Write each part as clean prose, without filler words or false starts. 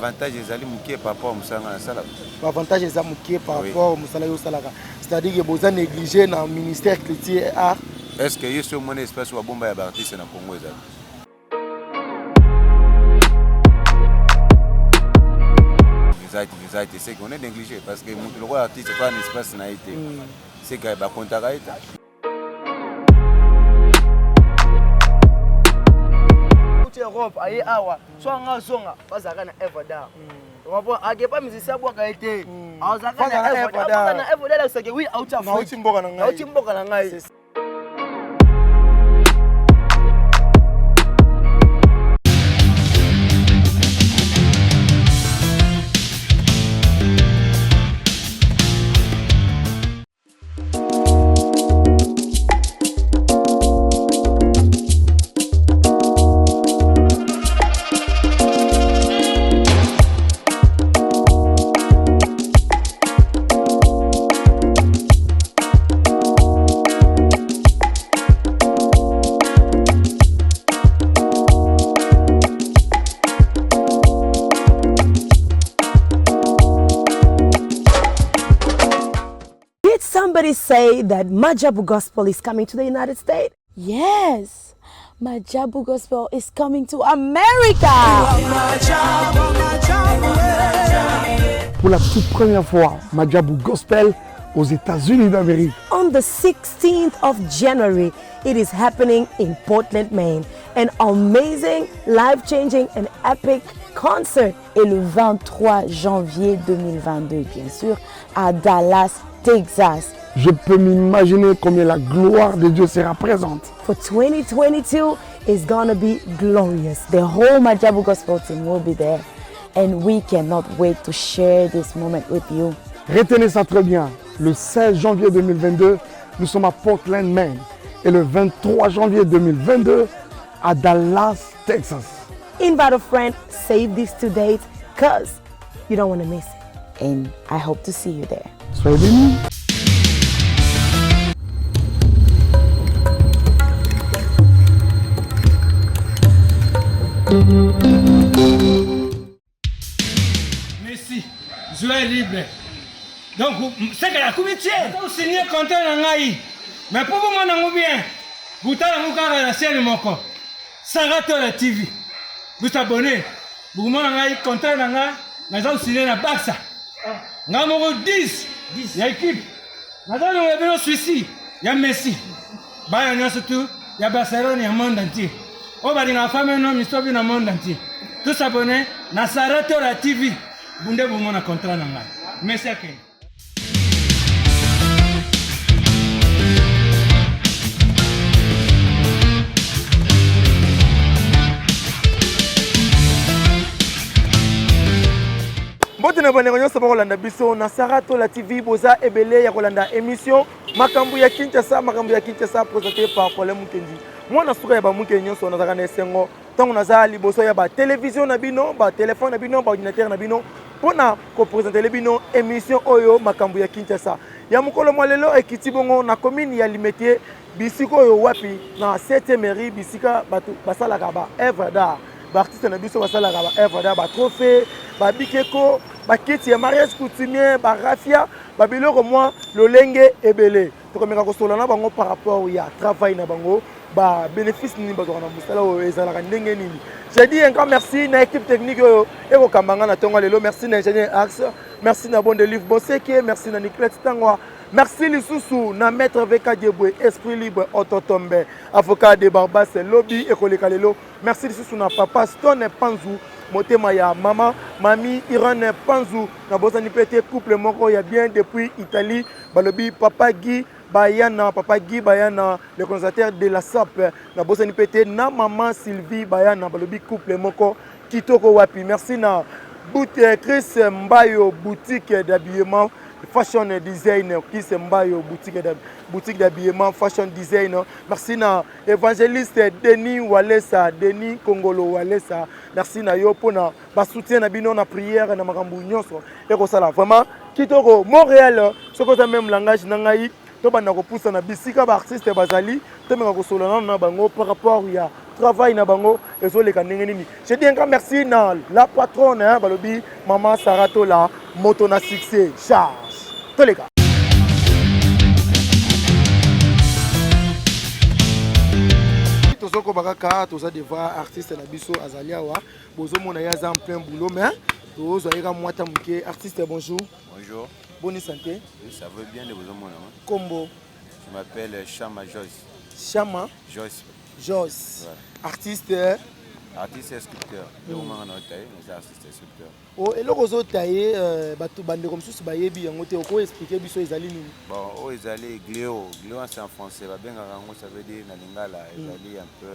Avantage ezali mokie par rapport mosala nga nasalaka. Avantage eza mokie par rapport mosala yo osalaka. C'est-à-dire que boza négligé na ministère culture et art. Est-ce que yo si omoni espace babomba ya baartiste na Congo ezali? Eza te, c'est qu'on est négligé parce que moto lokola artiste pas na espace na ye te. C'est que bakontaka ye te. Europe aye awa so anga azonga bazalaka na œuvre d'art. Comprends? Ake pas musicien abwaka ye te. Azalaka na œuvre d'art. Na œuvre d'art alakisaka oui auti Afrique. Auti mboka na ngai. Auti mboka na ngai. Did somebody say that Majabu Gospel is coming to the United States? Yes, Majabu Gospel is coming to America. Pour la toute première fois, Majabu Gospel aux États-Unis d'Amérique. On the 16th of January, it is happening in Portland, Maine. An amazing, life-changing and epic concert. Et le 23 janvier 2022, bien sûr, à Dallas, Texas. Je peux m'imaginer combien la gloire de Dieu sera présente. For 2022 is gonna be glorious. The whole Majabu Gospel team will be there and we cannot wait to share this moment with you. Retenez ça très bien. Le 16 janvier 2022, nous sommes à Portland, Maine. Et le 23 janvier 2022, à Dallas, Texas. Invite a friend, save these 2 dates, cause you don't want to miss it. And I hope to see you there. Soyez bénis. Messi, joueur libre. Donc, c'est que la comité, on signe contrat na ngai. Mais pour vous mon bien, butala ngo kaka na chaîne moko. Saratola TV. Vous abonnez. Vous mon ngai contrat na ngai, naza signer na Barça. Nga moko 10 ya équipe. Naza longola bino Suisse ya Messi. Bana nyonso tu ya Barcelone ya monde entier. Oyo balingaka femme no misobi na monde entier. Tous abonnés na Saratola TV. Bunde bomona contrat na ngai. Messi akende. Mbote na bandeko nyonso bakolanda biso na Saratola TV, boza ebele ya kolanda émission Makambo ya Kinshasa, Makambo ya Kinshasa présenté par Paulin Mukendi. Mwana suka ya ba Mukendi nyonso nazalaka na esengo ntango naza liboso ya ba télévision na bino, ba téléphone na bino, ba ordinateur na bino mpona kopresentele bino émission oyo Makambo ya Kinshasa. Ya mokolo mwa lelo ekiti bongo na commune ya Limete, bisika oyo wapi na 7e mairie, bisika bato basalaka ba œuvre d'art. Ba artiste na biso basalaka ba œuvre d'art, ba trophée, ba bikeko, ba kiti ya mariage coutumier, ba raffia, ba biloko mwa lolenge ebele. Tokomeka kosolola na bango par rapport ya travail na bango, ba bénéfice nini bazwaka na mosala oyo, ezalaka ndenge nini. J'ai dit un grand merci na équipe technique oyo ekokamba nga na tongo lelo. Merci na ingénieur Axe, merci na Bonde Livre Boseke, merci na Niclette Tangwa, merci lisusu na maître VK Diebwe, esprit libre Ototombe, avocat de Barbas lobby ekoleka lelo. Merci lisusu na papa Stone Panzu, motema ya mama mami Irene Panzu, na bosani pe te couple moko ya bien depuis Italie, balobi papa Guy Bayana, papa Guy Bayana, le conservateur de la SAP, na bosani pe te na maman Sylvie Bayana, balobi couple moko kitoko wapi. Merci na Chris Mbayo, boutique d'habillement fashion design, Chris Mbayo, boutique d'habillement fashion design. Merci na évangéliste Denis Walesa, Denis Kongolo Walesa. Merci na yo pona ba soutien na bino na prière na makambo nyonso ekosala vraiment kitoko. Montréal, soki oza même langage na ngai, tobanda kopusa na bisika ba artiste bazali, tomeka kosolola nano na bango par rapport ya Travail na bango ezoleka ndenge nini. Je dis un grand merci na la patronne hein, balobi maman Sarah Tola moto na succès charge. Toleka. Tozokoba kaka toza devant artiste na biso azali awa bozomona ye aza en plein boulot mais tozwa ye ka mwata moke. Artiste, bonjour. Bonjour. Bonne santé. Oui, ça va bien de bozomona. Kombo. Je m'appelle Chama Joyce. Chama Joyce. Joyce. Ouais. Artiste. Artiste et sculpteur. Mm. Artiste et sculpteur. Oh, eloko ozotaye euh, bato bandeko mosusu bayebi yango te, oko explike biso ezali nini? Bon, oyo ezali glio. Glio c'est en français, babengaka yango, ça veut dire na lingala ezali un peu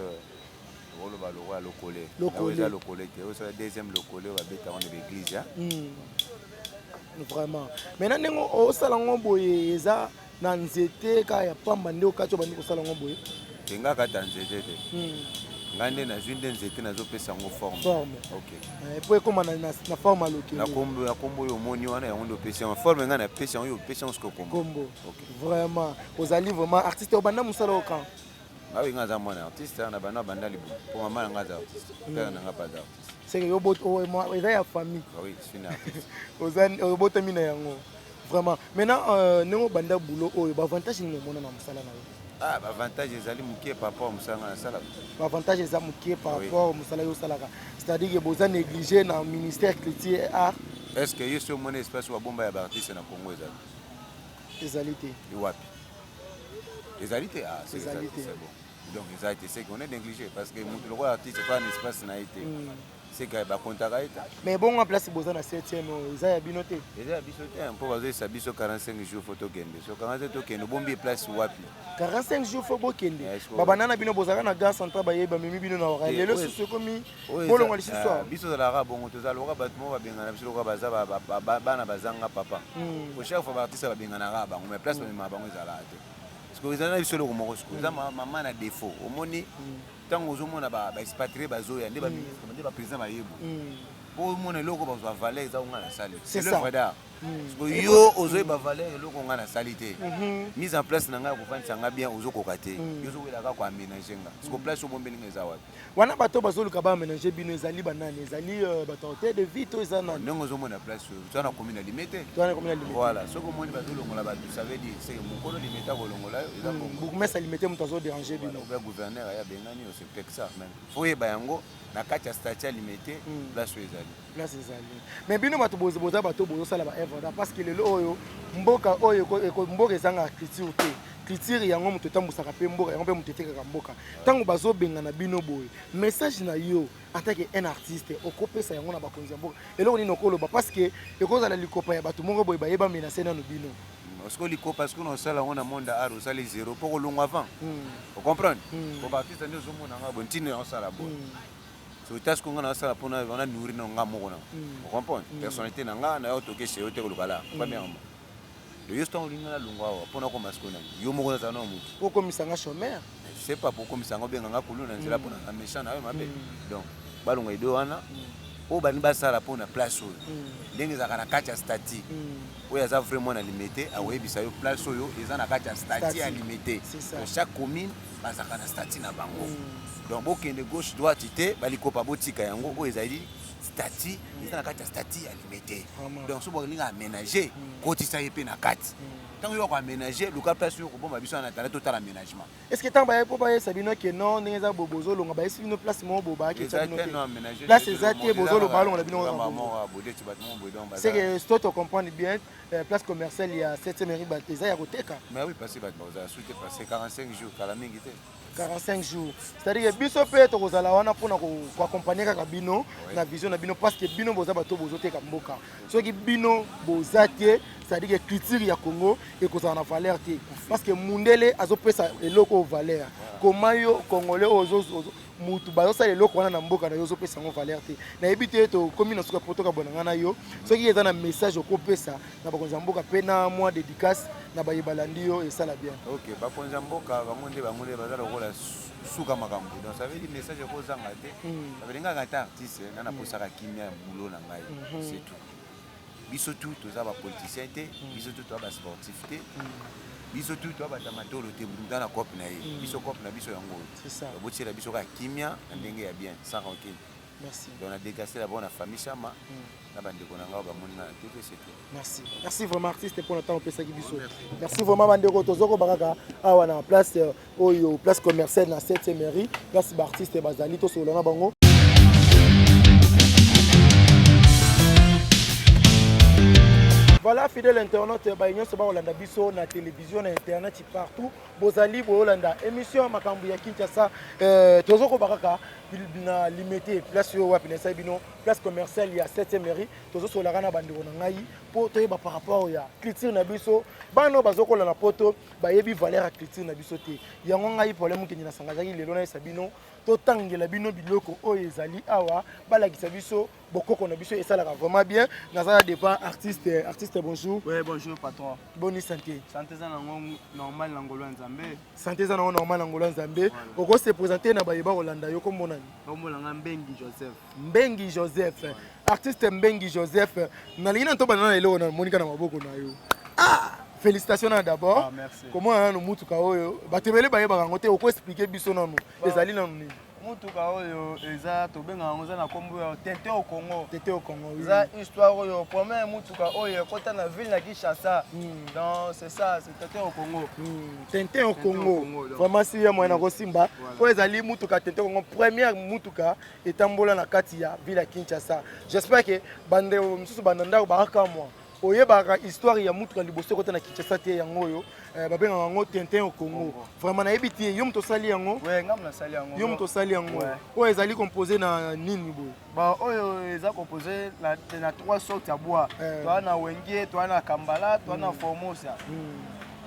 oloba lokola lokole. Lokole. Eza lokole te, oyo eza deuxième lokole oyo babetaka na baeglise. Vraiment. Maintenant ndenge osala yango boye eza na nzete kaka ya pamba nde okati obandi kosala yango boye? Te, nga kata nzete te. Ngai nde nazwi nde nzete, nazopesa yango forme. Forme. Ok. Po ekóma na forme ya lokele. Na kombo oyo omoni wana, yango nde opesi yango forme. Ngai napesi yango, oyo opesi yango siko kombo. Kombo. Ok. Vraiment ozali vraiment artiste. Obanda mosala okan? Ngai nga aza mwana artiste na banda banda libumu, po mama na ngai aza artiste, père na ngai mpe aza artiste. Seke yo eza ya famille. Oui, je suis né artiste. Obotami na yango vraiment. Maintenant, ndenge obanda boulot oyo, baavantage nini omona na mosala na yo? Ah, baavantage ezali moke par rapport mosala nga nasalaka. Baavantage eza moke par rapport mosala yo osalaka, c'est-à-dire que boza négligé na ministère culture et art? Est ce que yo si omoni espace babomba ya baartiste na Congo ezali? Ezali te. Wapi ezali te? Ah, ezali te. C'est bon, donc ezali te, c'est qu'on est négligé parce que moto lokola artiste pas na espace na ye te, c'est que bakontaka ye te. Mais bongo place boza na 7e oyo eza ya bino te? Eza ya biso te, mpo bazoyesa biso 45 jours faut tokende. So 45 tokende, obombi place wapi? 45 jours faut bokende. Babanda na bino bozalaka na gare centrale, bayebi bamemi bino na waka. Lelo susu ekomi bolongwa lisusu awa. Biso ozalaka bongo, toza lokola bato moko babengana biso lokola baza bana bazanga papa. Po chaque fois baartiste babenganaka bango, mais place bamemaka bango ezalaka te, parce que ezala na biso eloko moko. Sikoyo eza mama na défaut. Omoni ntango ozomona baexpatriés bazoya nde baministre nde baprésident bayebu, po omona eloko bazwa valeur eza onga nasali, c'est l'œuvre d'art. Parce que yo ozoyeba valeur eloko nga nasali te, mise en place na ngai ya kofandisa nga bien ozokoka te, yo ozowelaka koaménage nga. Parce que place obombeli nga eza wapi? Wana bato bazoluka baaménage bino ezali banani? Ezali bato ya hotel de ville to eza nani? Ndenge ozomona place oyo, toza na commune ya Limete. Toza na commune ya Limete. Voilà, soki omoni bazolongola bato, ça veut dire c'est mokolo Limete akolongola yo, eza bongo. Bourgmestre Limete moto azodérange bino? Obe gouverneur aya bengani yo, c'est peut-être ça même. Faut oyeba yango na kati ya statut ya Limete, place oyo ezali. Place ezali. Mais bino bato boza bato bozosala baœuvre d'art, parce que lelo oyo mboka oyo mboka ezangaka culture te. Culture yango moto etambwisaka mpe mboka, yango mpe moto etekaka mboka. Ntango bazobengana bino boye, message na yo en tant que un artiste okopesa yango na bakonzi ya mboka eloko nini okoloba? Parce que ekozala likopa ya bato moko boye bayeba menace nano bino. Sikoyo likopa, sikoyo na osala yango na monde art, osali zéro mpo kolongwa avant, ocomprendre? Po baartiste nde ozomona nga boye, ntina osala boye, so ta sikoyo nga nasala mpona wana nourri na nga moko na ocomprendre personnalité na nga na yo, toke chez yo te koluka la. Premièrement, yo ntango olingi nga nalongwa awa mpona koma sikoyo nani, yo moko nazala na motu. Okomisanga chômeur. Je sais pas pourquoi misanga obenganga kulu na nzela mpona na méchant na yo mabe. Donc balonga idée wana oyo balingi basala mpona place oyo ndenge ezalaka na kati ya statut. Oyo aza vraiment na Limete akoyebisa yo place oyo eza na kati ya statut ya Limete. Donc chaque commune bazalaka na statut na bango. Donc bokende gauche droite te, balikopa botika yango. Oyo ezali statut, eza na kati ya statut ya Limete. Donc so bolingi aménager, kotisa ye mpe na kati. Ntango yo akoaménage, luka place oyo kobomba biso na tala, totala aménagement. Est ce que ntango baye mpo bayesa bino ke non, ndenge eza boye bozolonga, bayesi bino place moko boye bayakisa bino te? Place eza te, bozoloba balongola bino. C'est que so tocomprendre bien, place commerciale ya 7e rue eza ya koteka? Mais oui, parce que bato bazala su te, parce que 45 jours kala mingi te. 45 jours, c'est-à-dire que biso mpe tokozala wana mpona koaccompagne kaka bino na vision na bino, parce que bino boza bato bozoteka mboka. Soki bino boza te, c'est-à-dire que culture ya Congo ekozala na valeur te, parce que mundele azopesa eloko oyo valeur. Koma yo congolais oyo mutu bazosala eloko wana na mboka na yo, ozopesa yango valeur te. Nayebi te, tokomi na suka po tokabona nga na yo. Soki eza na message okopesa na bakonzi ya mboka mpe na mwa dédicace na baye balandi yo, esala bien. Ok, bakonzi ya mboka bango nde baza lokola suka makambo. Donc ça veut dire message ekozanga te. Ça veut dire ngaka ata artiste nga naposaka kimia ya boulot na ngai, c'est tout. Biso tu toza bapoliticien te, biso tu toza basportif te. Biso tu toabata matolo te, moto moto na cope na ye. Biso cope na biso yango oyo. Botiela biso kaka kimia na ndenge ya bien, sans rancune. Merci. Donc na dédicace d'abord na famille Chama, na bandeko na ngai bamoni nga na TV, c'est tout. Merci. Merci vraiment artiste pour le temps opesaki biso. Merci vraiment bandeko tozoko bakaka awa na place oyo place commerciale na 7e mairie, place ba artiste bazali tosolola na bango. Voilà fidèle internaute baye nyonso bakolanda biso na télévision na internet partout bozali boyolanda émission makambo ya Kinshasa tozokoba kaka na limete place oyo wapi nasali bino place commerciale ya 7e mairie. Tozosolaka na bandeko na ngai mpo toyeba par rapport ya culture na biso. Bana oyo bazokola na poto bayebi valeur ya culture na biso te. Yango ngai problème mokende na sangazaki lelo nayesa bino totangela bino biloko oyo ezali awa, balakisa biso bokoko na biso esalaka vraiment bien. Naza na devant artiste. Artiste, bonjour. Oui, bonjour patron. Bonne santé. Santé eza nango normal na ngolo ya Nzambe. Santé eza nango normal na ngolo ya Nzambe. Oko se présenter na bayeba kolanda yo, kombo nani? Kombo na nga Mbengi Joseph. Mbengi Joseph. Artiste Mbengi Joseph, nalingi na tobanda na eloko na monika na maboko na yo. Ah, félicitations na d'abord. Ah, merci. Comment nanu mutuka oyo bato ebele bayebaka yango te, oko expliquer biso nanu ezali nanu nini? Mutuka oyo eza tobengaka yango eza na kombo ya Tete au Congo. Tete au Congo, oui. Eza histoire oyo première mutuka oyo ekota na ville na Kinshasa. Donc c'est ça, c'est Tete au Congo. Tete au Tete au Congo. Congo, donc. Vraiment si ya moyen na kosimba. Voilà. Oyo ezali mutuka Tete au Congo, première mutuka etambola na kati ya ville ya Kinshasa. J'espère que bande mosusu banda ndako bakaka moi. Oyebaka histoire ya mutuka liboso ekota na Kinshasa te yango oyo, babengaka yango Tintin au Congo. Congo. Vraiment nayebi te, yo moto osali yango? Ouais, nga moto nasali yango. Yo moto osali yango. Ouais. Oyo ezali composé na nini boye? Ba oyo eza composé na trois sortes ya bois. Toa na Wenge, toa na Kambala, toa na Formosa.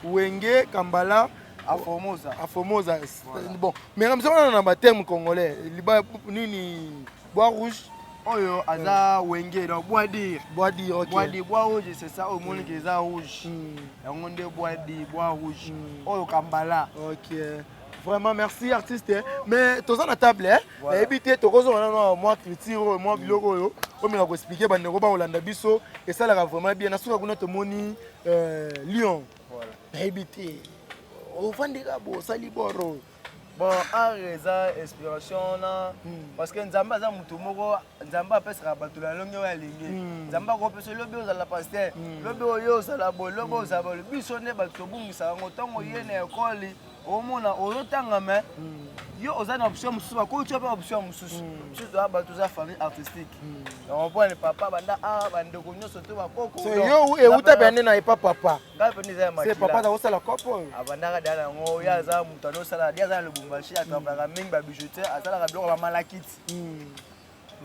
Wenge, Kambala, A Formosa. A Formosa. Voilà. Bon, mais comme ça on a un terme congolais, liba nini bois rouge. Oyo aza Wenge, donc bois dire. Bois dire, ok. Bois dire, bois rouge, c'est ça, au monde qui est rouge. Yango nde bois dire, bois rouge. Oyo Kambala. Ok. Vraiment merci artiste. Mais toza na table, hein. Voilà. Nayebi te tokozonga nano mwa culture oyo, mwa biloko oyo, oyo minga koexpliquer bandeko bakolanda biso, esalaka vraiment bien. Na suka kuna tomoni Lion. Voilà. Nayebi te. Ofandika bo osali boro. Bon, art eza inspiration na, parce que Nzambe aza mutu moko, Nzambe apesaka bato na longi oyo alingi. Nzambe akopesa lobi ozala pasteur, lobi oyo ozala boye, lobi ozala boye. Biso nde bato tobungisaka yango. Ntango ye na ekole, omona ozotanga, mais yo oza na option mosusu, bakoki tia mpe option mosusu. Biso toza bato toza famille artistique. Donc, on prend le papa, banda a, bandeko nyonso to bakoko. So, Donc, yo, euta pe nde na epa papa. Ngai pe nde eza ya C'est makila. papa aza kosala kopo oyo. Abandaka deya na yango, ye aza moto azosala, ye aza na Lubumbashi, atravaillaka mingi ba bijoutier, asalaka biloko ya ba malakiti.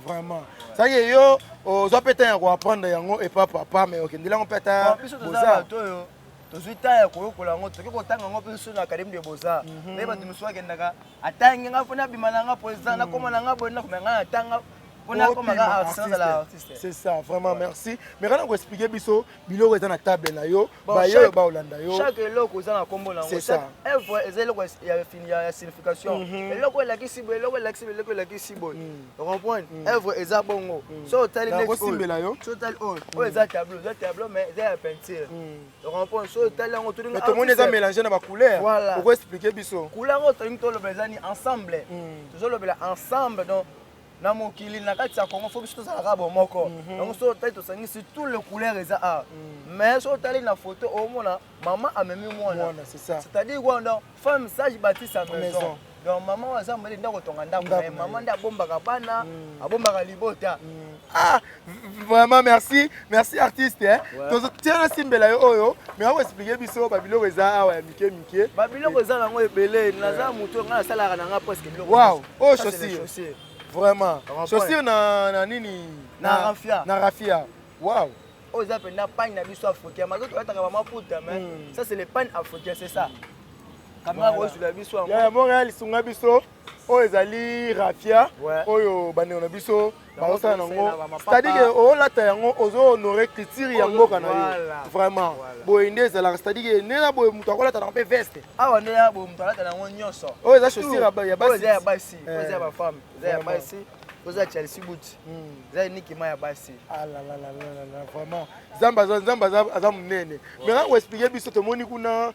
Vraiment. Ça y est, yo, oza pe temps ya koapprendre yango epa papa, mais okendeli yango pe ata Bon, biso toza boza. bato oyo, tozwi temps ya koyokola yango, tokoki kotanga yango mpe biso na académie de Beaux-Arts. Ndenge bato mosusu bakendaka, atangi nga mpo nabima na nga président, nakoma na nga boye, nakoma nga natanga mpo nakoma nga artiste, nazala artiste. C'est ça, vraiment, merci. Mais quand on explique biso, biloko eza na table na yo, Bon, ba yo ba olanda yo. chaque eloko eza na kombo na yango. C'est ça. Chaque œuvre eza eloko ya fini, ya signification. Eloko elakisi boye, eloko elakisi boye, eloko elakisi boye. Vous comprenez? Œuvre eza bongo. So otali Na neti oyo. kosimbela yo. So otali oyo. Oyo eza tableau, eza tableau mais eza ya peinture. Vous comprenez? So otali yango, tolingi Mais tomoni eza artiste. mélangé na ba couleur. Voilà. Pourquoi expliquer biso? Couleur oyo tolingi toloba eza ni ensemble. Tozolobela ensemble, donc na mokili na kati ya Congo faut biso tozalaka bomoko. Donc so otali tosangisi tous les couleurs eza art. Mais so otali na photo omona mama amemi mwana. Mwana, c'est ça. C'est-à-dire quoi, donc femme sage bâtit sa maison. Maison. Donc maman aza mbele ndako tonga ndako Ndako na ye. na Maman ye. nde abombaka bana, abombaka libota. Ah, vraiment merci, merci artiste, hein. Ouais. Tozo tiens na simbela yo oyo, mais ako expliquer biso ba biloko eza awa ya mike mike. Ba biloko eza nango ebele, naza moto nga nasalaka na nga presque biloko Wow, nyonso. oyo Ça, c'est les chaussure. chaussures. Vraiment. Comprends. Chaussure na nini? Na raffia. Na raffia. Wow. Oyo eza mpenza pagne na biso africain. Malgré tolataka ba maputa, mais ça c'est le pagne africain, c'est ça. Caméra Voilà. kozula biso yango. Ya Montréal sunga biso. Oyo ezali raffia. Ouais. Oyo bandeko na biso Yango bazosala tozosala nango. na ba mapapa. C'est-à-dire que olata yango, ozo honorer culture ya Ozo- mboka na yo. Voilà. Vraiment. Voilà. Boye nde ezalaka, c'est-à-dire que nde na boye moto akolata nango mpe veste. Awa nde ya boye moto alata nango nyonso. Oyo eza chaussure ya basi. Oyo eza ya basi, oyo eza ya ba femme, eza ya Vraiment. basi. Oyo eza Chelsea boot. Eza uniquement ya basi. Ah là là là là là là, vraiment. Nzambe aza, Nzambe aza, aza monene. Mais nga ko expliquer biso tomoni kuna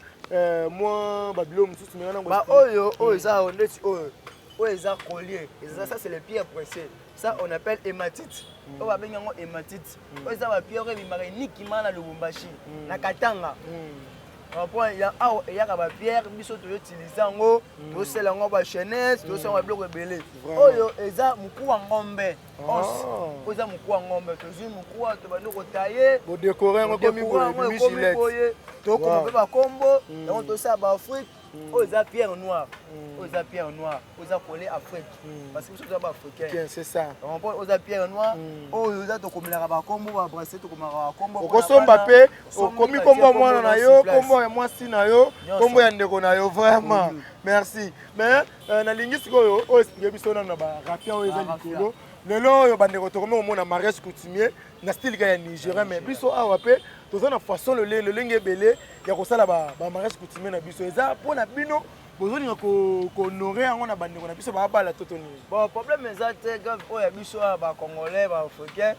Mwa babiloko mosusu menga nango. Ba oyo oyo eza ndeti oyo oyo eza collier, eza ça, c'est les pierres pressées, ça on appelle hématite. Oyo babengi yango hématite. Oyo eza bapierre oyo ebimaka uniquement na Lubumbashi, na Katanga. Point ya awa eyaka bapierre, biso tozoutilize yango, tozosala yango bachaînette, tozosala yango babiloko ebele. Oyo eza mokuwa ngombe, os. Oyo eza mokuwa ngombe, tozwi mokuwa, tobandi kotaye. Bodécorer yango ekomi boye, ebimi ekomi boye, tokoma mpe bakombo yango, tosala baafrique. Oyo eza pierre noire, oyo eza pierre noire, oyo eza collé Afrique, parce que biso toza baafricain. C'est ça. Oyo eza pierre noire, oyo eza tokomelaka bakombo, babracelet, tokomelaka bakombo. Okosomba mpe okomi kombo ya mwana na yo, kombo ya mwasi na yo, kombo ya ndeko na yo. Vraiment merci. Mais nalingi sikoyo oyo explique biso nano na baraphia oyo eza likolo. Lelo oyo bandeko tokomi komona mariage coutumier na style ka ya Nigérien, mais biso awa mpe toza na façon lolenge ebele ya kosala bamariage coutumier na biso. Eza mpona bino bozolinga kohonorer yango na bandeko na biso babala to to nini? Bon, problème eza te grave. Oyo ya biso awa, bacongolais, baafricain,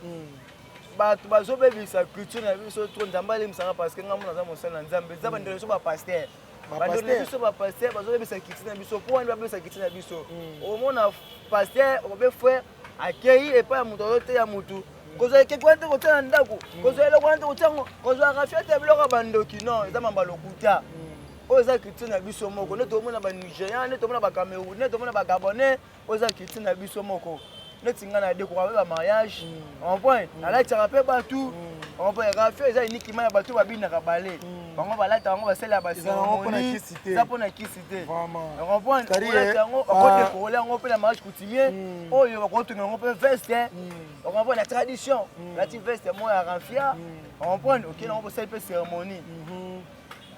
bato bazobebisa culture na biso trop. Nzambe alimbisanga, parce que ngai mona aza mosali na Nzambe. Eza bandeko na biso bapasteur, bandeko na biso bapasteur bazobebisa culture na biso. Mpo wani babebisa culture na biso? Omona pasteur obe frère akei epai ya moto, azoteya motu kozwa ekeko wana te, kotia na ndako, kozwa eloko wana te, kotia yango, kozwa raphia te, biloko ya bandoki. Non, eza mamba lokuta. Oyo eza culture na biso moko. Nde tomona banigérien, nde tomona bacamerounais, nde tomona bagabonais. Oyo eza culture na biso moko. Neti ngai na décorer mpe bamariage en point, nalatisaka mpe bato en point. Raphia eza uniquement ya bato babinaka bale, bango balata yango, basala bacérémonie. Eza mpona kisi te, comprendre? Olata yango, okodécorer yango mpe na mariage coutumier oyo, bakotonga yango mpe veste, ocomprendre? Na tradition, olati veste moko ya raphia, comprendre? Okende yango, bosali mpe cérémonie.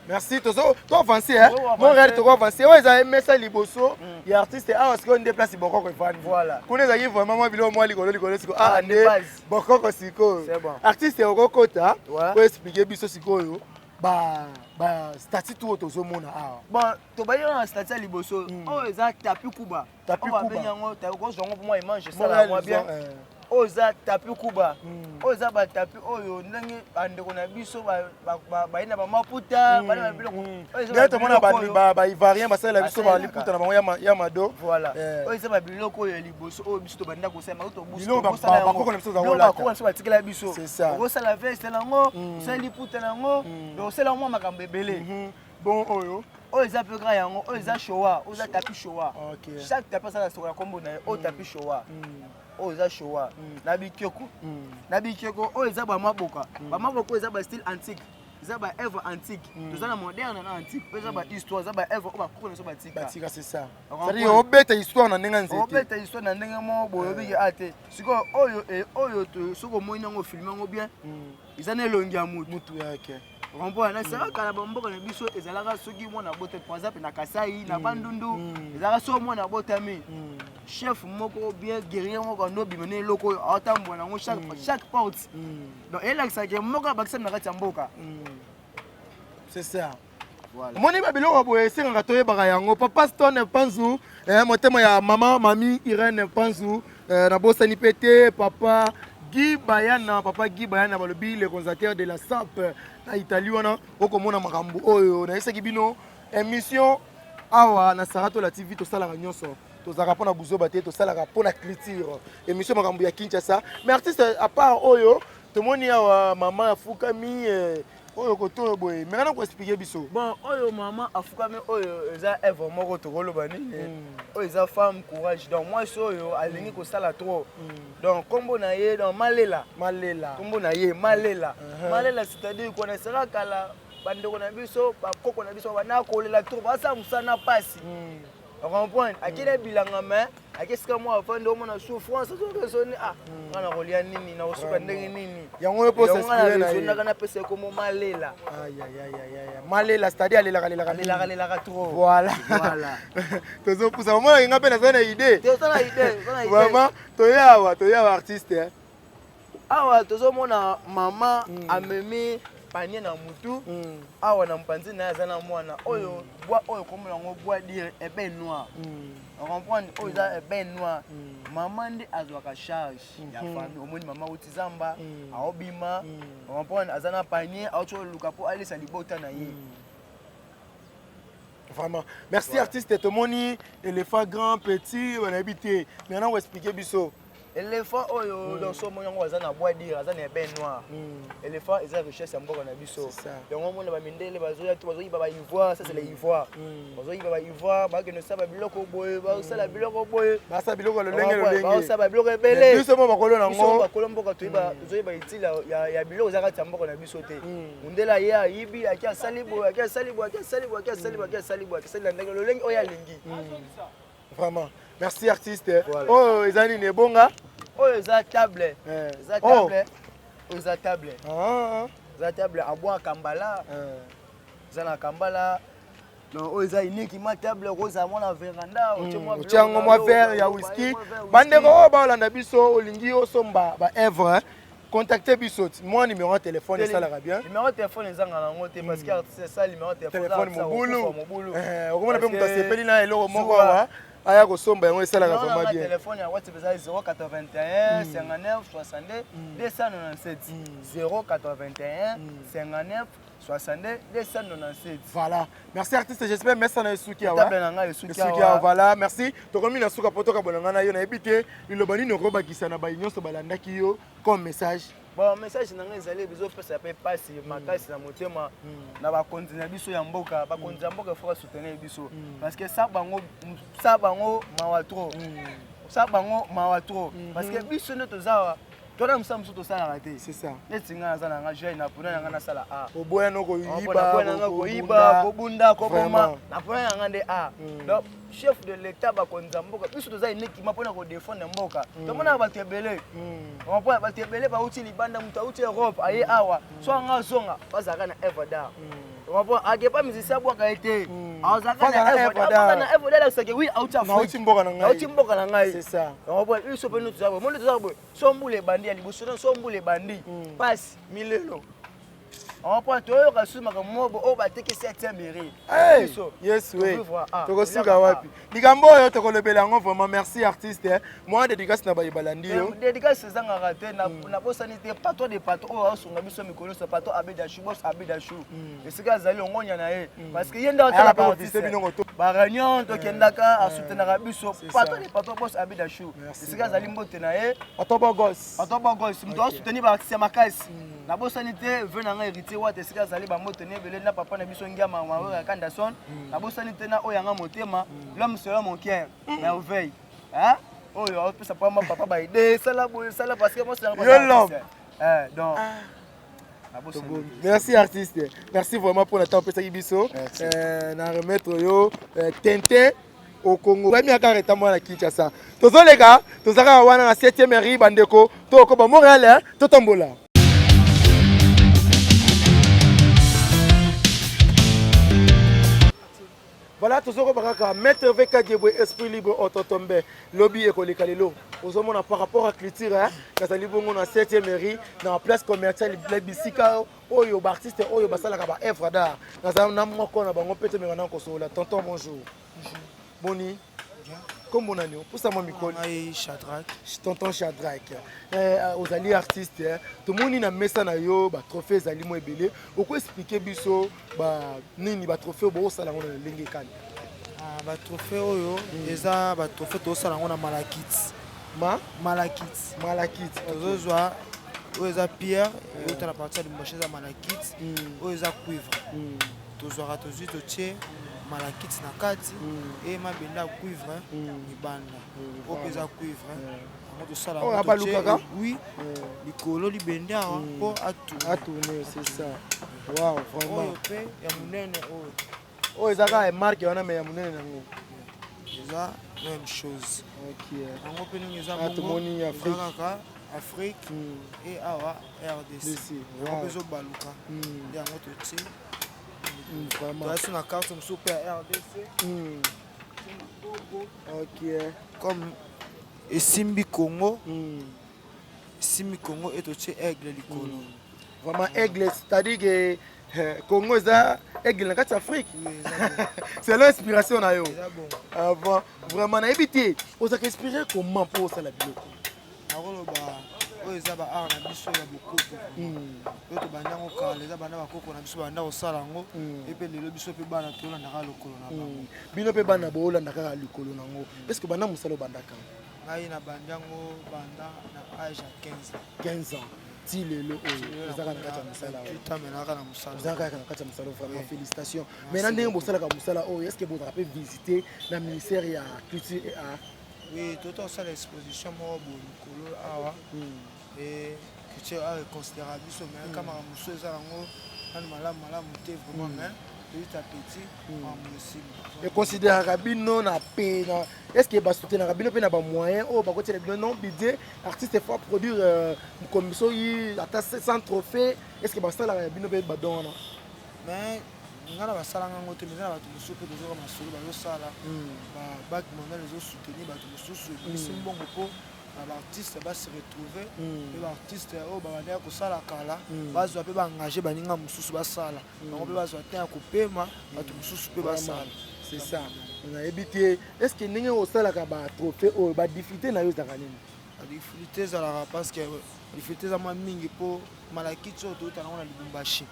Merci. Tozo to avance, hein, Montréal, toko avance. Oyo eza mesa liboso ya artiste awa. Sikoyo nde place bokoko evandi. Kuna ezalaki vraiment mwa biloko mwa likolo likolo. Sikoyo awa nde bokoko. Sikoyo artiste okokota oyo explique biso sikoyo ba statue oyo tozomona awa. Bon, tobali na statue ya liboso. Oyo eza tapis kuba. Tapis kuba. Babengi yango, kozwa yango mwa image esala mwa bien. Oyo eza tapis kuba. Oyo eza batapis oyo ndenge bandeko na biso baye na bamaputa, baye na biloko. Nde tomona baivoirien basalela biso baliputa na bango ya mado. Voilà, oyo eza babiloko oyo ya liboso oyo biso tobanda kosala. Bakoko na biso. Bakoko na biso batikela biso. Okosala veste nango, osala liputa nango, osala mwa makambo ebele. Bon, oyo? Oyo eza mpe kaka yango. Oyo eza showa, oyo eza tapis showa. Chaque tapis asala sokola nkombo na ye. Oyo tapis showa, oyo eza showa na bikeko, na bikeko. Oyo eza bamaboka, bamaboka oyo eza bastyle antique, eza baœuvre antique. Toza na moderne na antique. Oyo eza bahistoire, eza baœuvre oyo bakoko na biso batika. Batika, c'est ça. C'est-à-dire obeta histoire na ndenge ya nzete. Obeta histoire na ndenge moko boye, obiki a te. Sikoyo oyo, oyo soki omoni yango, ofilme yango bien, eza na elongi ya mutu. Mutu yake. Comprendre? Nasalaka na bamboka na biso, ezalaka soki mwana abotami, par exemple na Kasai, na Bandundu, ezalaka soki mwana abotami, chef moko bien guerrier moko ando obima na eloko oyo, aotambola nango chaque porte. Donc elakisaka moko abakisami na kati ya mboka. C'est ça. Omoni babiloko boye esengaka toyebaka yango. Papa Stone Panzu, motema ya mama mami Irene Panzu, nabosani mpe te papa Guy Bayana, papa Guy Bayana, balobi le conservateur de la sap na Italie wana. Okomona makambo oyo nayebisaki bino, émission awa na Saratola TV, tosalaka nyonso, tozalaka mpona buzoba te, tosalaka mpona culture. Émission Makambo ya Kinshasa. Mais artiste, à part oyo tomoni awa mama afukami, oyo koto oyo boye, meka na koexpliquer biso. Bon, oyo mama afukami oyo eza œuvre moko tokoloba nini? Oyo eza femme courage. Donc mwasi oyo alingi kosala trop. Donc nkombo na ye donc Malela. Malela. Nkombo na ye Malela. Malela, c'est-à-dire kona esaka kala, bandeko na biso, bakoko na biso bana kolela trop, basala mosala na pasi, comprendre? Akende bilanga, mais ake esika moko afandi, omona souffrance, azoraisonner: ah, nga na kolia nini, na kosuka ndenge nini? Yango oyo mpo. Raisonnaka, napesa ekomo Malela. Malela, c'est-à-dire alelaka lelaka. Alelaka lelaka trop. Voilà. Voilà. Tozopusa, omonaki nga mpe naza na idée. Toza idée, toza na idée. Vraiment, toye awa, toye awa, artiste. Awa tozomona mama amemi panier na mutu. Awa na mopanzi na ye aza na mwana. Oyo bois oyo komona yango bois dire ébène noir, comprendre? Oyo eza ébène noir. Mama nde azwaka charge ya famille. Omoni mama auti zamba, aobima, comprendre? Aza na panier, auti oluka mpo alesa libota na ye. Vraiment. Merci artiste tomoni éléphant grand petit nayebi te mais na expliquer biso. Éléphant oyo donc so omoni yango aza na bois dire aza na ébène noir. Éléphant eza richesse ya mboka na biso. Yango omona bamindele bazoya to bazoyiba ba ivoire, ça c'est le ivoire. Bazoyiba ba ivoire, bakende osala biloko boye, basala biloko boye. Basala biloko ya lolenge lolenge. Basala biloko ebele. Biso mo bakolo nango. Bakolo mboka toyiba tozoyiba utile ya biloko eza kati ya mboka na biso te. Mundele aye ayibi, ake asali boye, ake asali boye, ake asali boye, ake asali boye, ake asali boye, ake asali na ndenge lolenge oyo alingi. Vraiment. Merci artiste. Oh, eza nini ebonga? Oyo eza table. Eza table. Oyo eza table. Eza table abois kambala. Eza na kambala. Donc oyo eza unique ma table okozala mwa na veranda otie yango mwa verre ya whisky. Bandeko oyo baolanda biso olingi osomba ba œuvre contacter biso mwa numéro ya téléphone esalaka bien. Numéro ya téléphone ezanga nango te parce que artiste esala numéro ya téléphone mobulu. Okomona mpe moto asepeli na eloko moko awa aya kosomba yango esalaka vraiment bien. Téléphone ya WhatsApp eza 081 59 62 297 081 59 62 297. Voilà. Merci artiste, j'espère merci na esuki awa. Table na ngai esuki awa. Voilà, merci. Tokomi na suka poto ka bolanga na yo na ebite liloba nini okobakisa na bayi nyonso balandaki yo comme message. Bon, message na ngai ezali ezopesa mpe mpasi makasi na motema na bakonzi na biso ya mboka. Bakonzi ya mboka faut basoutenir biso parce que sa bango sa bango mawa trop, sa bango mawa trop parce que biso nde toza tona mosala mosusu tosalaka te. C'est ça. Neti ngai naza na nga jeune, napona na ngai nasala a oboya no koyiba, nanga koyiba, kobunda, koboma, napona na ngai nde a. Donc chef de l'état, bakonzi ya mboka, biso toza uniquement mpona kodefendre mboka. Tomonaka bato ebele, bato ebele bauti libanda, moto auti Europe aye awa, so anga azonga bazalaka na œuvre d'art. Akepa musicien abwaka ye te, azalaka na œuvre d'art, alakisaka oui auti Afrique, mboka na ngai, auti mboka na ngai. C'est ça. Biso mpe toza boye, monde toza boye, so mbula ebandi ya liboso, so mbula ebandi pasi milelo mpo toyoka susu makambo moko oyo bateki septième rue. Yes, we tokosuka wapi likambo oyo tokolobela yango? Vraiment merci artiste. Mwa dédicace na baye balandi yo. Dédicace ezangaka te, nabosani te patron de patron oyo aosunga biso mikolo nyonso, patron Abedashu, bos Abedashu, esika azali ongonya na ye parce que ye nde aotala baréunion tokendaka, asoutenaka biso. Patron de patron, bos Abedashu, esika azali mbote na ye. Patron Bogos. Patron Bogos, moto asoutenir baartiste ya makasi. Nabosani te ve na ngai Héritier Wata, esika azali bambote na ebele, na papa na biso Ngiama Mawera Kandason. Nabosani te na oyo yanga motema, l'homme selon mon cœur, Merveille oyo aopesa pama papa baide esala boye esala parce que moi donc. Merci artiste, merci vraiment pour la temps opesaki biso na remettre yo Tintin au Congo. Premier kaka etambola na Kinshasa. Tozoleka, toza kaka wana na 7e rue, bandeko, tokoba Montréal, totambola. Voilà, tozokoba kaka maître VK Diebwe, esprit libre ototombe lobi ekoleka lelo ozomona par rapport à culture. Nazali bongo na 7e rue na place commerciale, bisika oyo baartiste oyo basalaka ba œuvre d'art. Nazali na moko na bango mpe tomeka na kosolola. Tonton, bonjour. Boni, kombo nani? Opusa mwa mikolo. Shadrack. Tonton Shadrack, ozali artiste, tomoni na mesa na yo batrophée ezali mo ebele. Okoexpliquer biso nini batrophée oyo bosala yango na lolenge ekani? Batrophée oyo eza batrophée tozosala yango na malachite. Ma Malachite. Malachite. Tozozwa oyo eza pierre euta na partie ya Lubumbashi, eza malachite. Oyo eza cuivre. Tozwaka, tozwi, totie malachite na kati e mabende ya cuivre libanda. Oyo mpe eza cuivre yango tosala Oyo abalukaka? Oui, likolo libende awa mpo atourne. Atourne, c'est ça. Wow, vraiment. Oyo mpe ya monene oyo. Oyo eza kaka marque wana mais ya monene nango. Eza même chose. Yango mpe ndenge eza Ah, tomoni bongo Afrique. eza kaka Afrique e awa RDC. DC, Yango mpe ezobaluka nde yango totie. Vraiment. Toyasi na carte mosusu mpe ya RDC. Comme esimbi Congo, esimbi Congo e totie aigle likolo. Vraiment aigle, c'est-à-dire que Congo eza aigle na kati ya Afrique selon inspiration na yo. Eza bongo. Avant vraiment nayebi te ozalaka inspiré comment mpo osala biloko. Nakoloba oyo Oyo eza ba art na biso ya bokoko. Oyo tobanda yango kala, eza banda bakoko na biso banda kosala yango. Et pe lelo biso pe bana tolandaka lokolo na bango. Bino pe bana boolanda kaka likolo nango. Est ce que banda mosala obandaka? Ngai na bandi yango banda na age ya 15 ans. 15 ans ti lelo oyo ozaka na kati ya mosala oyo? Tamenaka na mosala. Ozalaka kaka na kati ya mosala, vraiment félicitations. Maintenant, ndenge bosalaka mosala oyo, est ce que bozalaka mpe visite na ministère ya Culture et Art? Oui, tota kosala exposition moko boye likolo awa e culture art econsidéraka biso, mais ka makambo mosusu eza yango nanu malamu malamu te vraiment, mais petit à petit makambo esili. Econsidéraka bino na pe na, est ce que basoutenaka bino mpe na bamoyen oyo bakotiela bino non budget artiste faut produire comme soki ata 100 trophée, est ce que basalaka ya bino mpe badon wana? Mais nga na basalanga yango te, mais eza na bato mosusu mpe tozoka masolo bazosala, babanque mondiale ezosoutenir bato mosusu, ebimisi mbongo mpo na baartiste base retrouve, mpe baartiste oyo babandaki kosala kala bazwa mpe baengage baninga mosusu basala bango mpe bazwa te ya kopema, bato mosusu mpe basala. C'est ça, nayebi te, est ce que ndenge osalaka batrophée oyo, badifficulté na yo ezalaka nini? Badifficulté ezalaka parce que difficulté eza mwa mingi, mpo malachite oyo touta nango na Lubumbashi,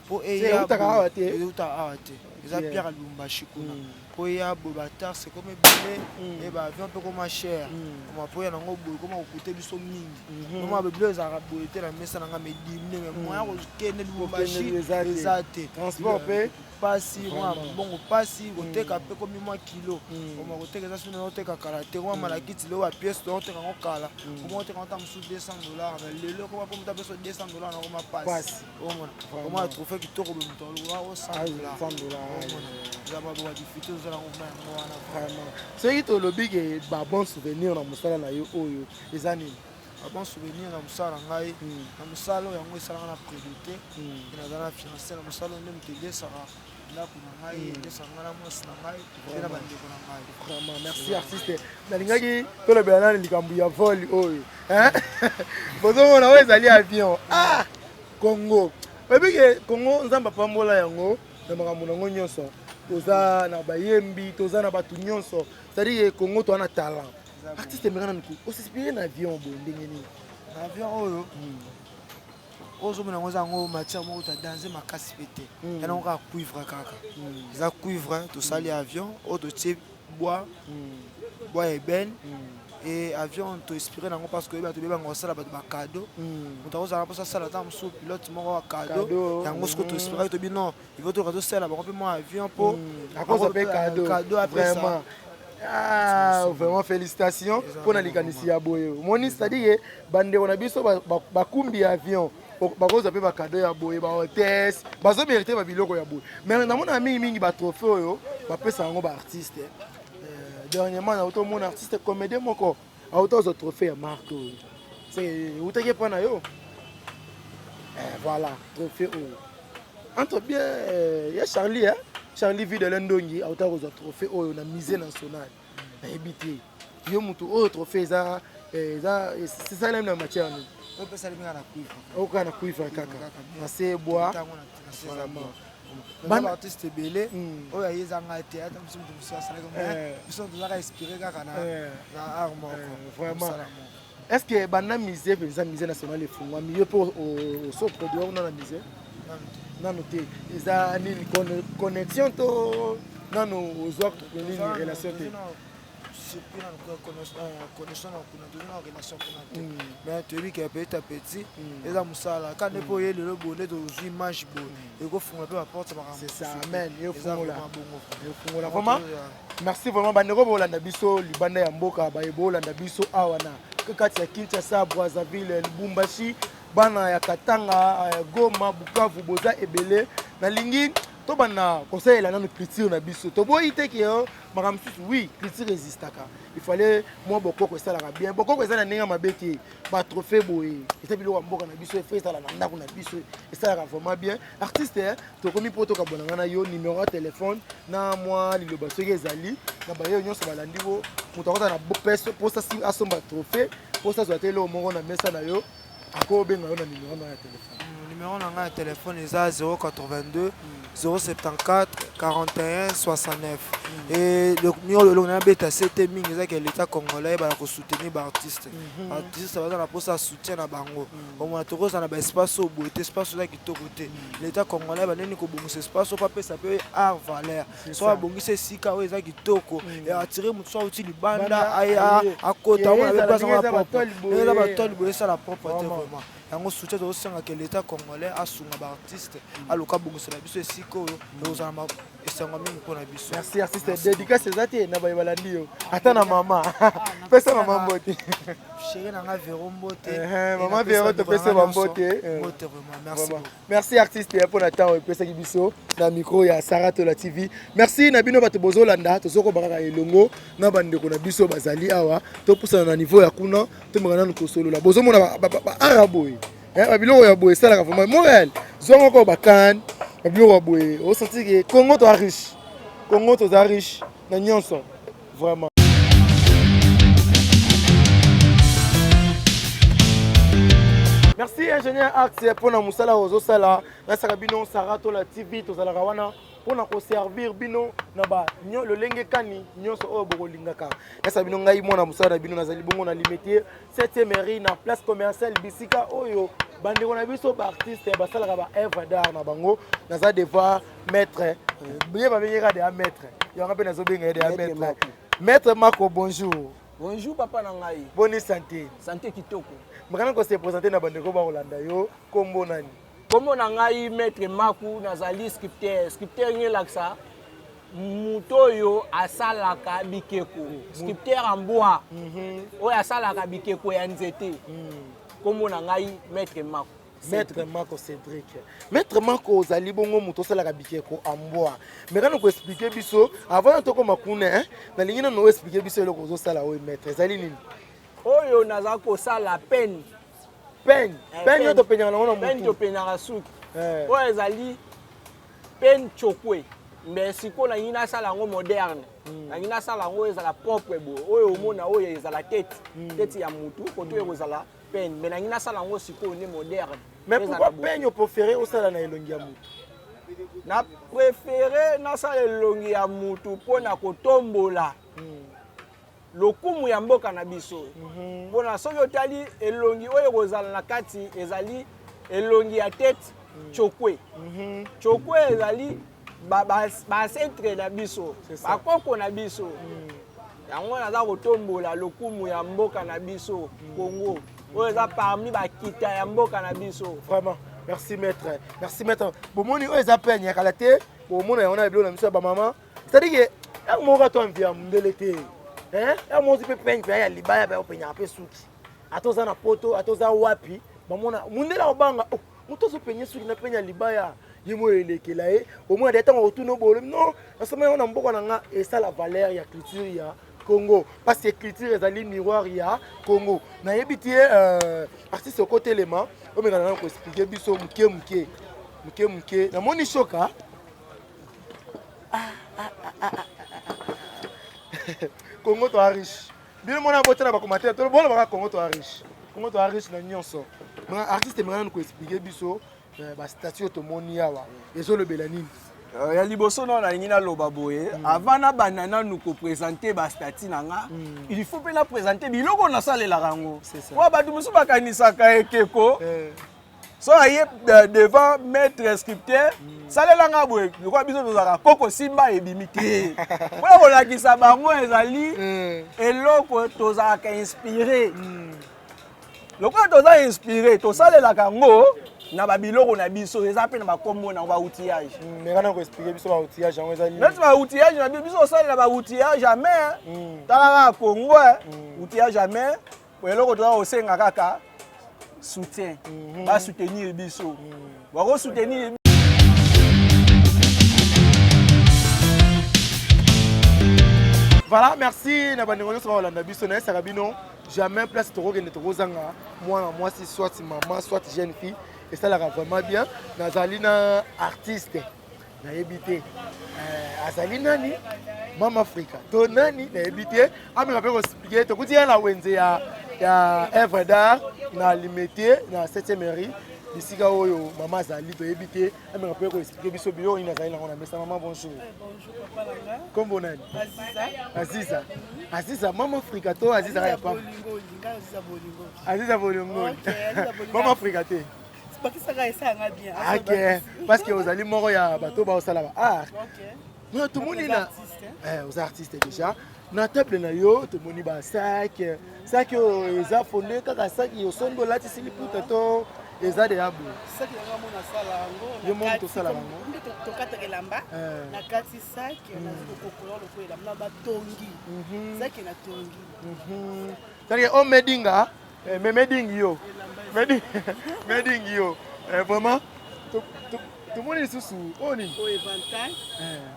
mpo eutaka awa te. Eutaka awa te, eza pierre ya Lubumbashi kuna. Mpo eya boye, bataxe ekoma ebele e baavion mpe ekoma cher, ma mpo ya nango boye ekoma kokute biso mingi. Oma bibilo ezalaka boye te na mesa na nga medimne, mais moyen kokende Lubumbashi eza te. Transport mpe pasi, mwa mbongo pasi, koteka mpe komi mwa kilo. Oma koteka eza sino oteka kala te, koma malachite lelo bapièce tooteka yango kala, koma oteka yango ta mosusu 200 $, mais lelo koma mpo moto apeso 200 $ nakoma pasi. Omona koma trophée kitoko boye, moto aloba o 100 $. Omona eza badifficulté ozala yango ma yango wana. Vraiment, soki tolobi ke babon souvenir na mosala na yo oyo eza nini? Babon souvenir na mosala na ngai, na mosala oyo, yango esalaka na prédoté, naza na fiancé na mosala oyo nde moto elesaka ndako na ngai, elesaka ngai na mwasi na ngai mpe na bandeko na ngai. Vraiment, merci artiste. Nalingaki tolobela nani likambo ya vol oyo bozomona oyo ezali avion. Ah, Congo, oyebi ke Congo, Nzambe apambola yango na makambo nango nyonso. Toza na bayembi, toza na bato nyonso, c'est-à-dire Congo toza na talent. Artiste, emeka nanu os'inspire na avion boye ndenge nini? Na avion oyo ozomona yango, eza yango matière moko ta danger makasi mpe te, ya nango kaka cuivre, kaka eza cuivre. Tosali avion oyo, totie bois, bois ébène et avion toinspiré nango parce que bato bebanga kosala bato bacadeau, moto akozala mposa asala ata mosusu pilote moko ya cadeau. Yango sikoyo toinspiraki, tobi non, il faut toka tosala bango mpe mwa avion mpo akozwa mpe cadeau apesa. Ah, vraiment félicitations mpona likanisi ya boye omoni, c'est-à-dire bandeko na biso bakumbi ya avion bakozwa mpe bacadeau ya boye, bahôtesse bazomérite babiloko ya boye. Mais namonaka mingimingi batrophée oyo bapesa yango baartiste. Dernièrement nauta omona artiste comédien moko auta ozwa trophée ya marque oyo eutaki epa na yo. Voilà, trophée oyo entre bien ya Charlie, hein? Charlie Videle Ndongi auta kozwa trophée oyo na Musée national. Nayebi te, yo motu oyo, trophée eza eza esalemi na matière nini? Oyo na cuivre kaka na se bois. Vraiment, artiste ebele oyo ayezanga te, ata mosu moto mosusu asalaki, biso tozalaka inspiré kaka na art moko. Vraiment, est ce que banda musée mpenza, Musée national efungwami, yo mpe oso produire kuna na musée? Nano te. Eza nini, connexion to nano ozwa nini, relation te? Surtout na connexion na kuna, toza na relation kuna te, mais toyebi ke petit à petit eza mosala ka nde mpo oye lelo boye nde tozwi image boye, ekofungola mpe baporte makambo. C'est ça, amen, efungola, efungola vraiment. Merci vraiment bandeko bolanda biso libanda ya mboka, baye bolanda biso awa na kati ya Kinshasa, Brazzaville, Lubumbashi, bana ya Katanga, Goma, Bukavu, boza ebele. Nalingi tobanda kosalela nanu culture na biso. Toboyi te ke makambo mosusu, oui, culture existaka, il fallait mwa bokoko esalaka bien. Bokoko eza na ndenge ya mabe te. Batrophée boye eza biloko ya mboka na biso, efo ezala na ndako na biso, esalaka vraiment bien. Artiste, tokomi mpo tokabona nga na yo numéro ya telefone na mwa liloba soki ezali na baye nyonso balandi bo moto akota na posa asomba trophée, posa azwa te eloko moko na mesa na yo, akobenga yo na numéro na ya telefone. Numéro na ngai ya telefone eza 082. 074 41 69 et le eloko nabeta sete mingi eza ke l'état congolais ebala kosoutenir baartiste. Artiste baza na mposa ya soutien na bango. Omona tokozala na baespace oyo boye te, espace oza kitoko te. L'état congolais bandeni kobongisa espace oyo mpo apesa mpe art valeur. So abongisi esika oyo eza kitoko, atire moto so auti libanda akota, omona pe place yango eza propre. Eza batole boye, esala propre te vraiment. Yango soutien tozosenga ke l'état congolais asunga baartiste, aluka abongisela biso esika oyo ekozala esengo mingi mpona biso. Merci artiste. Dédicace eza te na baye balandi yo, ata na mama, pesa mama mbote. Chéri na nga Vero, mbote. Mama Vero, topesa bambote. Mbote vraiment, merci. Merci artiste mpo na ntango epesaki biso na micro ya Saratola TV. Merci na bino bato bozolanda, tozokoba kaka elongo na bandeko na biso bazali awa. Topusana na niveau ya kuna, tomeka nanu kosolola. Bozomona baara boye, babiloko ya boye esalaka vraiment Montréal. Zwa moko bakane, babiloko ya boye, osenti ke Congo toza riche. Congo toza riche na nyonso vraiment. Merci ingénieur Axe mpona mosala ozosala. Nasaka bino Saratola TV, tozalaka wana mpona koservir bino na ba lolenge kani nyonso oyo bokolingaka. Nasaka bino ngai mwana mosala na bino, nazali bongo na Limete 7e mairie na place commerciale, bisika oyo bandeko na biso baartiste basalaka ba œuvre d'art na bango. Naza devoir maître, ye babengeka deya maître, yango mpe nazobenga ye deya maître. Maître Mako, bonjour. Bonjour papa na ngai. Boni santé? Santé kitoko. Makana ko se présenter na bandeko bakolanda yo, kombo nani? Kombo na ngai maître Maku, nazali sculpteur. Sculpteur ngelakisa moto oyo asalaka bikeko, sculpteur en bois, oyo asalaka bikeko ya nzete. Kombo na ngai maître Maku. Maître Mako Cédric. Maître Mako, ozali bongo moto osalaka bikeko en bois. Mais kana ko expliquer biso avant na tokoma kuna, hein, nalingi nano expliquer biso eloko ozosala oyo maître, ezali nini? Oyo naza kosala peigne. Peigne. Peigne oyo topenyaka nango na mutu. Peigne topenyaka suki. Oyo ezali peigne chokwe. Mais sikoyo nalingi nasala yango moderne. Nalingi nasala yango ezala propre boye. Oyo omona oyo ezala tete. Tete ya mutu, koto oyo ekozala peigne. Mais nalingi nasala yango sikoyo nde moderne. Mais pourquoi peigne opréféré osala na elongi ya mutu? Na préféré nasala elongi ya mutu mpona kotombola lokumu ya mboka na biso. Mpona soki otali elongi oyo ekozala na kati, ezali elongi ya tete chokwe. Chokwe ezali baancetre na biso, bakoko na biso. Yango naza kotombola lokumu ya mboka na biso Congo, oyo eza parmi bakita ya mboka na biso. Vraiment, merci maître. Merci maître. Bomoni oyo eza peigne ya kala te, bomona yango na biloko na biso ya bamama. C'est-à-dire que yango moko ato envie ya mondele te. Hein? Yango moko mpe peigne mpe ya libaya mpe openyaka mpe suki. Ata oza na poto, ata oza wapi, bamona mondele akobanga, oh, moto azopenye suki na peigne ya libaya. Ye moyo elekela ye, omona de ntango otuna obolo, non, nasoma yango na mboka na nga, esala valeur ya culture ya Congo, parce que culture ezali miroir ya Congo. Nayebi te artiste okotelema, omekana na koexpliquer biso moke moke moke moke. Namoni shoka. Congo toa riche. Bino mona botala ba commentaire, to bona baka Congo toa riche. Congo toa riche na nyonso. Mais artiste mekana na koexpliquer biso ba statue tomoni awa ezolobela nini? Ya liboso nano nalingi naloba boye, avant nabanda nanu kopresente bastatue na nga, il faut mpe napresente biloko nasalelaka yango. Po bato mosusu bakanisaka ekeko so aye devant maître sculpteur, salelanga boye, lokola biso tozalaka koko simba ebimi te. Mpona kolakisa bango ezali eloko tozalaka inspiré. Lokola toza inspiré, tosalelaka yango na babiloko na biso, eza mpe na bakombo na baoutillage. Meka koexpliquer biso baoutillage yango ezali neti baoutillage na biso, biso tosalela baoutillage ya mer. Tala kaka Congo, outillage ya mer. Eloko toza kosenga kaka soutien, basoutenir biso, bakosoutenir. Voilà, merci na bandeko nyonso bakolanda biso. Nayesaka bino jamais place tokokende tokozanga mwana mwasi, soit mama, soit jeune fille, esalaka vraiment bien. Nazali na artiste, nayebi te azali nani, Mama Afrika to nani, nayebi te, ameka mpe koexpliquer. Tokuti ye na wenze ya œuvre d'art na Limete na 7e mairie. bisika oyo mama azali toyebi te ameka mpe koexplike biso biloko nini azali nango na mesa. Mama, bonjour. Bonjour papa na nga. Kombo nani? Aziza. Aziza. Aziza mama Afrika to Aziza ya papa? Bolingo, nga Aziza Bolingo. Aziza Bolingo. Okay, Aziza Bolingo. Mama Afrika te. Bakisaka esanga bien. Ok, parce que ozali moko ya bato baosala ba art. Ok. Non, tomoni na eh, oza artiste déjà. Na table na yo tomoni ba sac, sac oyo eza fonde kaka sac osombi olatisi liputa to eza deya boye? Sac yango mona asala yango. Yo moko moto osala yango? Nde tokataka elamba na kati sac nazi kokokola lokola elamba na batongi. Sac na tongi. C'est-à-dire o medinga, mais medingi yo. Medingi yo. Vraiment tomoni lisusu oyo nini? Oyo éventail.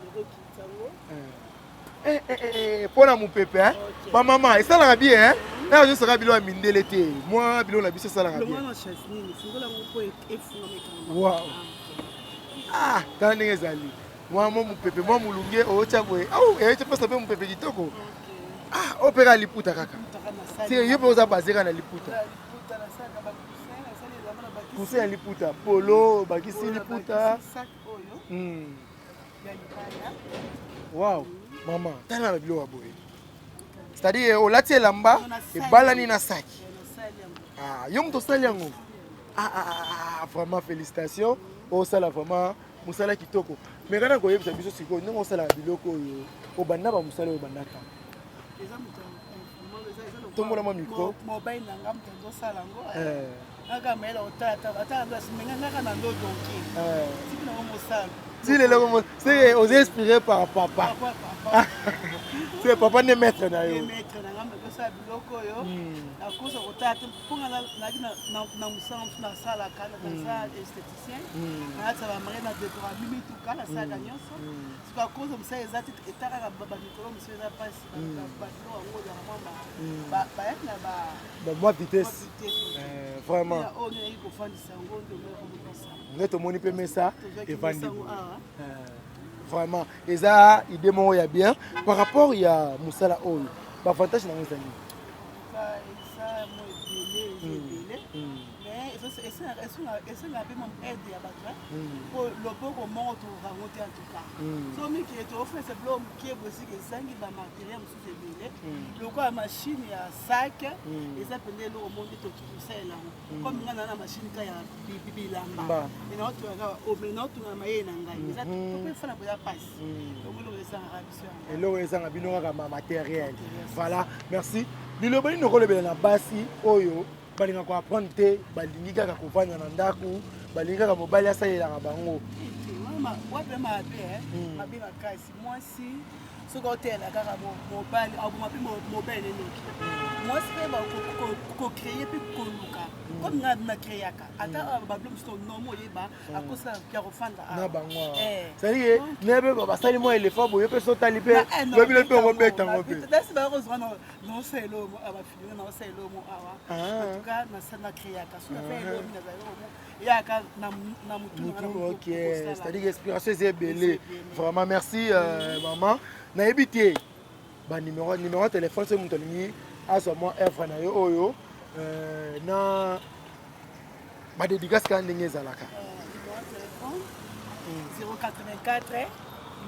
Okokitisa yango. Mpo na mopepe bamama esalaka bien na ozosaka biloko ya mindele te, mwa biloko na biso esalaka bien. Wow. Ah, tala ndenge ezali mwa mwa mopepe mwa molunge oyotya boye au eyotya pesa mpe mopepe kitoko. Ah, oyo mpe kaka liputa kaka te, yo mpe oza base kaka na liputa, coussin ya liputa, polo bakisi liputa. Wow, mama, tala na biloko ya boye, c'est-à-dire olati elamba ebalani na saki. Ah, yo moto osali yango? Ah, ah, ah, vraiment félicitations, osala vraiment mosala kitoko. Mais kana koyebisa biso sikoyo ndenge osalaka biloko oyo, obanda bamosala oyo obandaka? Tombola mwa micro. Mobali na nga moto azosala yango. Kaka mayele otala ata menga ngaka na ndo donki tiki nango mosala ti lelo. C'est oza inspiré par papa, c'est papa nde maître na yo? Maître na nga moto osala biloko oyo. Nakosa kotala te mponga nayaki na mosala mosusu nasalaka, naza esthéticien, nayatisa bamari na décora mituka, nasalaka nyonso. Siko akoza mosala eza te, eta kaka bamikolo mosusu eza mpasi, babiloko yango ozala mwa bayaki na mwa vitesse vraiment. Oyo nayaki kofandisa yango nde omoko. Nde tomoni mpe mesa evandi, vraiment eza idée moko ya bien. Par rapport ya mosala oyo, baavantage nango eza nini? Eza mo ebele, eza ebele, mais esengaka mpe mwa aide ya bato, po loboko moko tokoka yango te. En tout cas, so mikili toofesa biloko mokie bosika ezangi bamatériel mosusu ebele lokola machine ya sac. Eza mpenza eloko moko nde toki kosalela yango. Comme nga na machine ka ya bilamba, mais naotungaka, mais naotunga mayele na ngai eza efana boya pasi. Donc eloko ezangaka biso yango. Eloko ezanga bino kaka ma matériel. Voilà, merci. Liloba nini okolobela na basi oyo balingaka koapprendre te, balingi kaka kovanda na ndako, balingi kaka mobali asalelaka bango? Wape mabe, mabe makasi. Mwasi soki otela kaka mobali, aboma mpe mobali nenoki. Mwasi mpe kocréer mpe koluka, comme nga na créaka ata babilo mosusu nomo oyeba akosala ya kofanda. Na bango, c'est-à-dire ne mpe basali mwa éléphant boye mpe so otali mpe lobi lobi okobetango mpe. Dasi bakozwa naosala elomo bafilme, naosala elomo awa. En tout cas na créaka so nafa elomi, nazali omo eyaka na mutu. Ok, c'est-à-dire inspiration eza ebele. Vraiment merci, maman. Nayebi te banuméro, numéro ya téléphone, soki moto alingi azwa mwa œuvre na yo oyo na badédicace kaka ndenge ezalaka. 084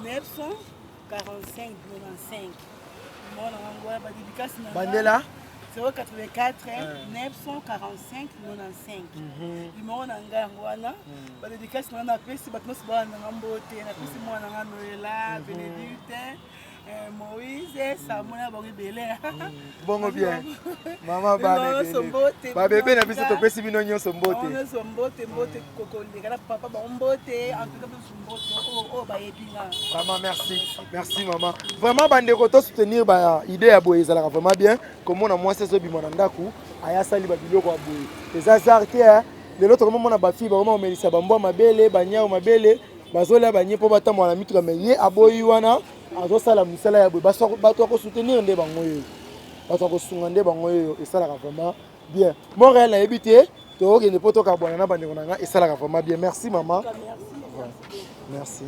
945 95, mona yango wana, badédicace na. Bandela. 084 945 95, numéro na ngai yango wana. Badédicace na nga, napesi bato nyonso bana nanga mbote, napesi mwana nanga Noela, Bénédicte, Moïse, Samona, bango ebele. Bongo bien, mama, bana ebele, babebe na biso, topesi bino nyonso mbote. Nyonso mbote, mbote kokoleka na papa bango mbote. En tout cas biso mbote oyo bayebi nga. Vraiment merci, merci mama. Vraiment bandeko, to soutenir ba idée ya boye, ezalaka vraiment bien komona mwasi azobima na ndako aya asali babiloko ya boye. Eza hasard te. Lelo tokomomona bafille bakoma komelisa bambwa mabele, banyao mabele, bazolia banye mpo batambola na mituka, mais ye aboyi wana, azosala mosala ya boye. Bato ya kosoutenir nde bango oyo, bato ya kosunga nde bango oyo, esalaka vraiment bien. Montréal, nayebi te, tokokende mpo tokabwana na bandeko na nga, esalaka vraiment bien. Merci mama, merci.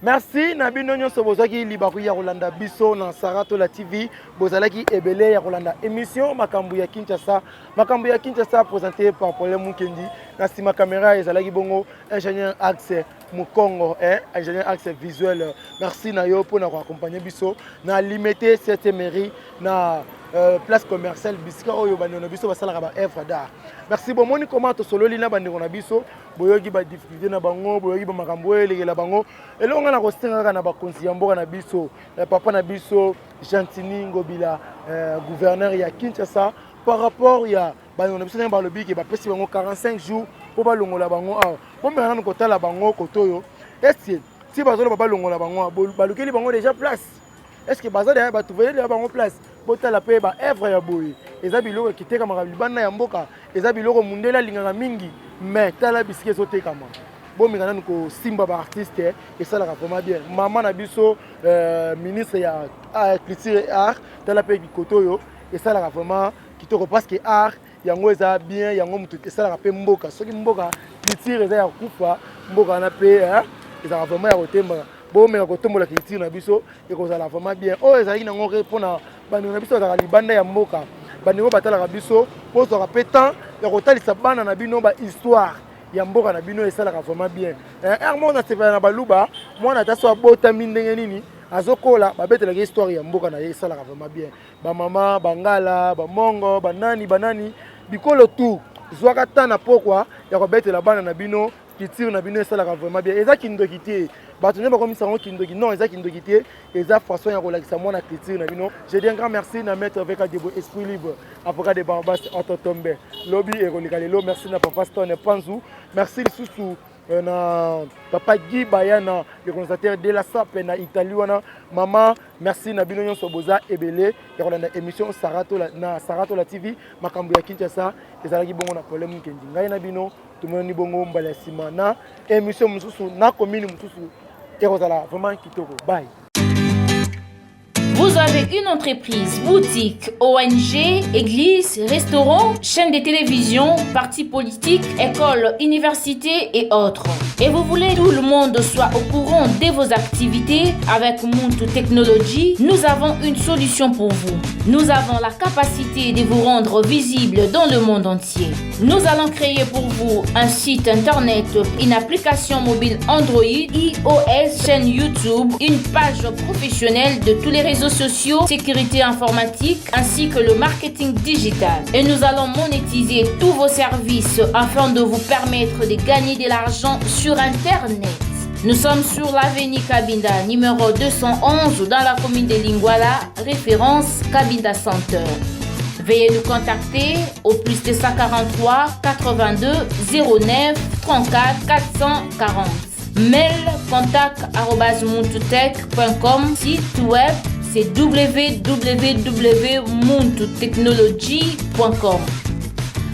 Merci na bino nyonso bozwaki libaku ya kolanda biso na Saratola TV. Bozalaki ebele ya kolanda émission Makambo ya Kinshasa. Makambo ya Kinshasa présenté par Paulin Mukendi. Na sima caméra ezalaki bongo ingénieur Axe Mukongo, hein, ingénieur Axe visuel. Merci na yo pour na accompagner biso na Limete 7 mairie na euh, place commerciale bisika oyo bandeko na biso basalaka ba œuvre d'art. Merci bomoni comment tosololi na bandeko na biso boyoki ba difficulté na bango boyoki ba makambo oyo elekela bango eloko ngai nakosenga kaka na bakonzi ya mboka na biso eh, papa na biso Gentini Ngobila eh, gouverneur ya Kinshasa par rapport ya bandeko na biso ndenge balobi ke bapesi bango 45 jours mpo balongola bango awa bomeka nanu kotala bango kote oyo eske ti bazoloba balongola bango awa balukeli bango déjà place est ce que baza deja batuvele deja bango place botala mpe ba œuvre ya boye eza biloko ekitekamaka libanda ya mboka eza biloko mundele alingaka mingi mais tala bisika ezotekama bomeka nanu kosimba baartiste esalaka vraiment bien mama na biso euh, ministre ya culture et art tala mpe bikoto oyo esalaka vraiment kitoko parce que art yango eza bien yango moto esalaka mpe mboka soki mboka culture eza ya kufa mboka wana mpe ezalaka vraiment ya kotembaka bomeka kotombola culture na biso ekozala vraiment bien oyo ezalaki nango mpona bandeko na biso bazalaka libanda ya mboka bandeko batalaka biso bozwaka mpe temps ya kotalisa bana na bino ba histoire ya mboka na bino esalaka vraiment bien heure moko nasepela na baluba mwana ata so abotami ndenge nini azokola babetelaka histoire ya mboka na ye esalaka vraiment bien bamama bangala bamongo banani banani bikolo tout zwaka temps na pokwa ya kobetela bana na bino culture na bino esalaka vraiment bien eza kindoki te bato nde bakomisa yango kindoki non eza kindoki te eza façon ya kolakisa mwana culture na bino je dis un grand merci na maître vk debo esprit libre avocat de barbas ototombe lobi ekoleka lelo merci na papa stone panzu merci lisusu euh, na papa guy bayana le consatateur de la sape na italie wana mama merci na bino nyonso boza ebele ya kolanda émission saratola na saratola tv makambo ya kinshasa ezalaki bongo na problème nkendi ngai na bino tomonani bongo mbala ya nsima na émission mosusu na commune mosusu ekozala vraiment kitoko bye Vous avez une entreprise, boutique, ONG, église, restaurant, chaîne de télévision, parti politique, école, université et autres. Et vous voulez que tout le monde soit au courant de vos activités avec Muntu Technology, nous avons une solution pour vous. Nous avons la capacité de vous rendre visible dans le monde entier. Nous allons créer pour vous un site internet, une application mobile Android, iOS, chaîne YouTube, une page professionnelle de tous les réseaux sociaux, sécurité informatique ainsi que le marketing digital. Et nous allons monétiser tous vos services afin de vous permettre de gagner de l'argent sur Internet. Nous sommes sur l'avenue Kabinda, numéro 211, dans la commune de Lingwala, référence Kabinda Center. Veuillez nous contacter au plus 243 82 09 34 440. Mail contact Site web c'est www.muntutechnology.com.